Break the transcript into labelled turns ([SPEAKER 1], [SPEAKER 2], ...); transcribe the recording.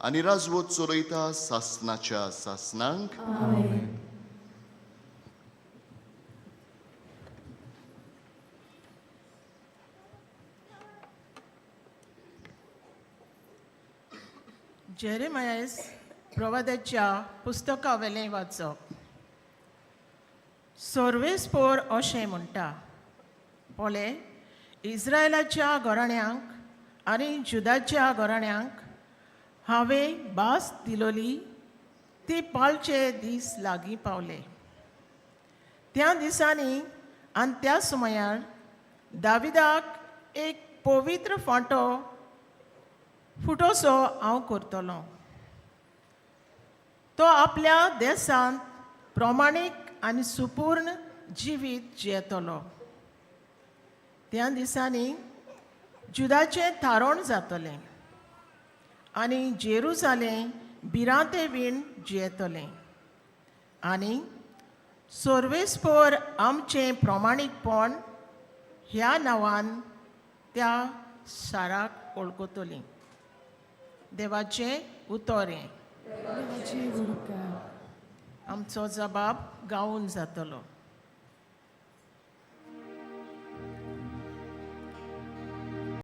[SPEAKER 1] आनी राजवत चलयता सासनाच्या सासनांक.
[SPEAKER 2] आमेन.
[SPEAKER 3] जेरेमायस प्रवादाच्या पुस्तकावेलें वाचप. सर्वेस्पोर अशें म्हणटा, पळय, इस्रायलाच्या घराण्यांक आनी जुदाच्या घराण्यांक हांवें भास दिलोली ती पाळचे दीस लागीं पावले. त्या दिसांनी आनी त्या सुमयार दाविदाक एक पवित्र फांटो फुटोसो हांव करतलो. तो आपल्या देसांत प्रमाणीक आनी सुपूर्ण जिवीत जियेतलो. त्या दिसांनी जुदाचें थारोण जातलें आनी जेरुजालें भिरांते वीण जियेतलें आनी सर्वेस्पोर आमचें प्रमाणीकपण ह्या नांवान त्या शाराक वळखतलीं. देवाचें उतर हें.
[SPEAKER 2] देवाची उपकार.
[SPEAKER 3] आमचो जबाब गावून जातलो.